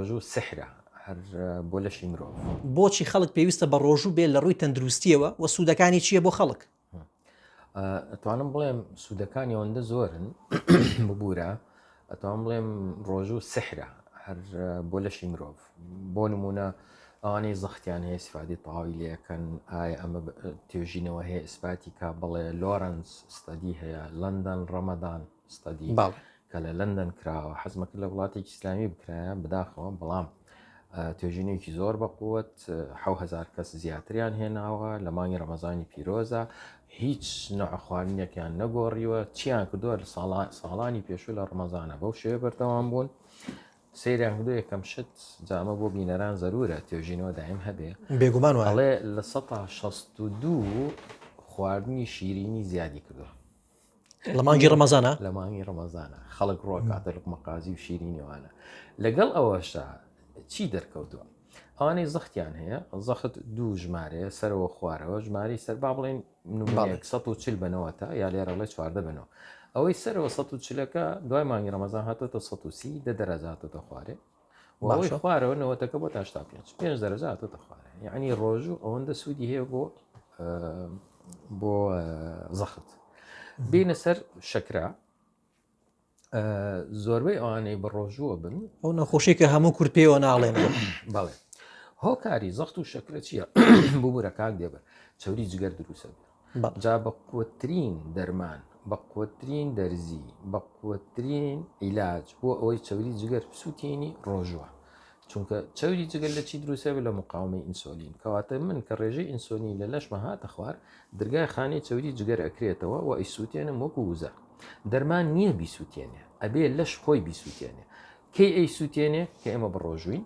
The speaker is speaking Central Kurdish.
ڕۆژوو سحرە هەر بۆ لەشی مرۆڤ. بۆچی خەڵک پێویستە بە ڕۆژوو بێت لە ڕووی تەندروستییەوە و سوودەکانی چییە بۆ خەڵک؟ ئەتوانم بڵێم سوودەکانی ئەوەندە زۆرن ببوورە ئەتوانم بڵێم ڕۆژوو سحرە هەر بۆ لەشی مرۆڤ بۆ نمونە ئەوانەی زەختیان هەیە سفادی تەواوی لەکەن ئایا ئەمە توێژینەوە هەیە ئیسپاتی کا بڵێ Lawrence study هەیە London Ramadan study کە لە لەندەن کراوە حەزمەکە لە وڵاتێکی ئیسلامی بکرایە بەداخەوە بەڵام توێژینەوەیەکی زۆر بەقوت 1000 کەس زیاتریان هێناوە لە مانگی ڕەمەزانی پیرۆزە هیچ نوع خواردنێکیان نەگۆڕیوە چیان کردووە لە ساڵانی پێشوو لە ڕەمەزانە بەو شێوە بەردەوام بوون سەیریان کردو یەکەم شت جامە بۆ بینەران زەرورە توێژینەوە دایم هەبێ بێگومان وایە. ئەڵێ 62% خواردنی شیرینی زیادی کردووە لە مانگی ڕەمەزانە لە مانگی ڕەمەزانە خەڵک ڕۆکاتە لقمە قازی و شیرینیوانە لەگەڵ ئەوەشا چی دەرکەوتووە ئەوانەی زەختیان هەیە زەخت دوو ژمارەیە سەرەوە خوارەوە ژمارەی سەر با بڵێن نمونەیەک 140 بەنەوەتە یا لێرە ڵێ 14 بنەوە ئەوەی سەرەوە 140ەکە دوای مانگی ڕەمەزان هاتۆتە 130 دە دەرەجە هاتۆتە خوارێ ئەوەی خوارەوە نەوەتەکە بۆ تا پێنج پێنج دەرەجە هاتۆتە خوارێ یعنی ڕۆژوو ئەوەندە سوودی هەیە بۆ بۆ زەخت بینە سەر شەکرە زۆربەی ئەوانەی بە ڕۆژووە بن ئەو نەخۆشی کە هەموو کورد پێوە ناڵێن بەڵێ هۆکاری زەخت و شەکرە چییە؟ ببوورە کاک دێبەر چەوری جگەر دروستە جا بە قوترین دەرمان بە قوترین دەرزی بە قوترین عیلاج بۆ ئەوەی چەوری جگەر بسووتێنی ڕۆژوە چونکە چەوری جگەر لە چی دروستە لە مقاومەی ئینسۆلین کەواتە من کە ڕێژەی ئینسۆلین لە لەشمە هاتە خوار درگای خانەی چەوری جگەر ئەکرێتەوە و ئەیسووتێنم وەکو وزە دەرمان نییە بیسووتێنێ ئەبێ لەش خۆی بیسووتێنێ کەی ئەیسووتێنێ کە ئێمە بەڕۆژووین.